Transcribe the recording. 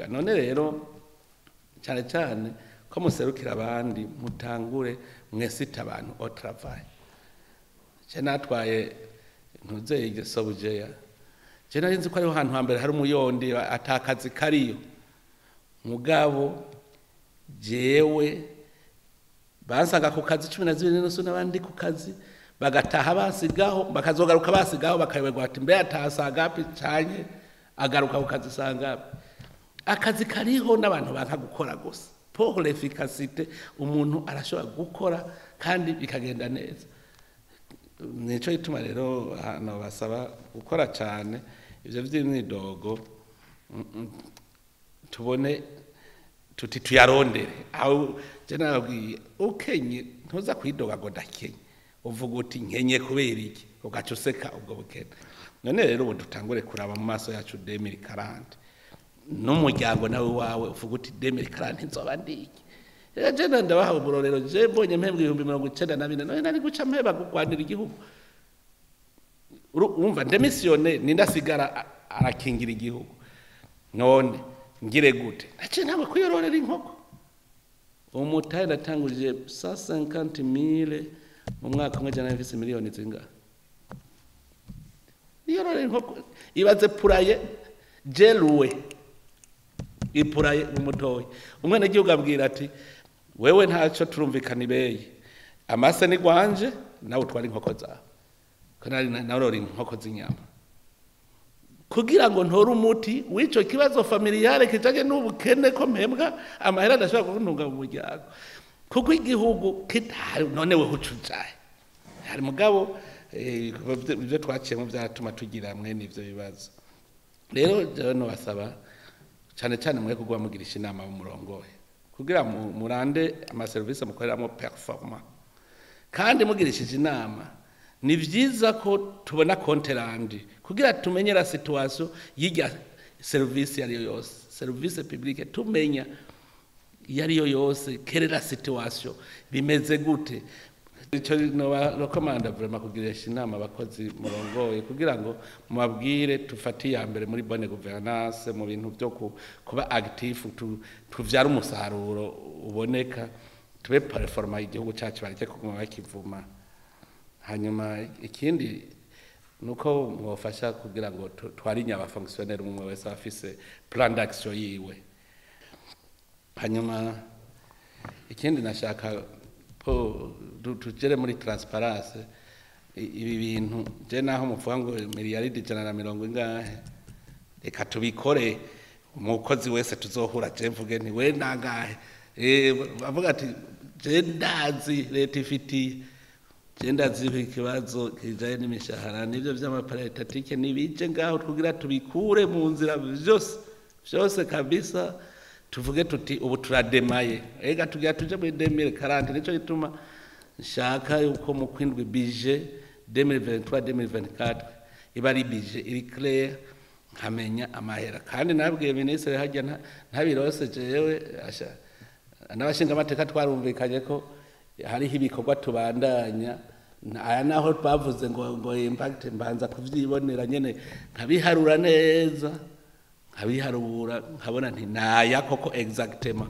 None rero cyane cyane ko muserukira abandi, mutangure mwesite abantu au travail. Je natwaye ntuzeye Sobujeya, je nari nzi ko ariho hantu hambere hari umuyondi atakazi kariyo, mugabo jewe bansanga ku kazi 12:30 n'abandi ku kazi, bagataha basigaho, bakazogaruka basigaho, bakayoberwa ati: "Mbe ataha sangapi canye agaruka ku kazi sangapi?" Akazi kariho n'abantu banka gukora gusa. Pour l'efficacité, umuntu arashobora gukora kandi bikagenda neza. Nico gituma rero hano basaba gukora cyane. Ivyo vy'imyidogo, tubone tuti tuyarondere. Aho je nababwiye, ukenye ntuza kwidoga ngo "Ndakenye", uvuga uti "Nkenye kubera iki?", ugaca useka ubwo bukene. None rero ubu dutangure kuraba mu maso yacu 2040, n'umuryango nawe wawe uvuga uti "2040 nzoba ndiki?" Rero je ndabaha uburorero. Je mbonye mpembwa 94,000, none nari guca mpeba kugwanira igihugu? Urumva ndémissionne, nindasigara arakingira igihugu? None ngire gute? Naciye ntabwo kwiyororera inkoko. Umutahe natangurije 150 mille, mu mwaka umwe jana mfise miliyoni zingahe? Niyororera inkoko. Ibaze poulailler jeruwe, ipoulailler umutoyi, umwenegihugu abwira ati: "Wewe ntacyo, turumvikana ibeye, amase ni gwanje, nawe utwara inkoko zawe." Ko nari narora inkoko z'inyama kugira ngo ntore umuti w'ico kibazo familiale kijanye n'ubukene, ko mpembwa amahera adashobora kuntunga mu muryango, kuko igihugu kitahari. None weho uca ujahe? Hari mugabo ibyo twaciyemo byaratuma tugira mwene ivyo bibazo. Rero jewe nobasaba cyane cyane mwe kugwa mugirisha inama murongoye kugira murande amaserivisi mukoreramo performant. Kandi mugirishije inama, ni vyiza ko tubona compte rendu kugira tumenye la situation y'irya service iyo ariyo yose, service publique, tumenya iyo ariyo yose, quelle est la situation, bimeze gute. Ico noba recommanda vraiment, kugirisha inama abakozi murongoye kugira ngo mubabwire tufate iya mbere muri bonne gouvernance, mu bintu byo kuba actif, tuvyara umusaruro uboneka, tube performant, igihugu cyacu bareke kuguma bakivuma. Hanyuma ikindi nuko mwofasha kugira ngo twarinye abafonctionnaire, umwe wese afise plan d'action yiwe. Hanyuma ikindi nashaka ko tugere muri transparence. Ibi bintu je naho muvuga ngo miliyaridi ijana na mirongo ingahe, reka tubikore. Umukozi wese tuzohura, je mvuge nti: "We nangahe?" Bavuga ati: "Je ndazi leta ifitiye, je ndazi ikibazo kijanye n'imishahara n'ivyo vy'amaparaétatiques." Nibije ngaho kugira tubikure mu nzira vyose vyose kabisa, tuvuge tuti ubu turademaye. Ega tugira tuje muri 2040. Nico gituma nshaka yuko mu kwindwi budget 2023 2024 iba ari budget iri clair, nkamenya amahera. Kandi nabwiye minisitiri hajya ntabirose jewe asha n'abashinga amateka, twarumvikanye ko hariho ibikorwa tubandanya. Aya naho twavuze ngo impact, mbanza kuvyibonera nyene, nkabiharura neza, nkabiharura, nkabona nti naya koko exactement.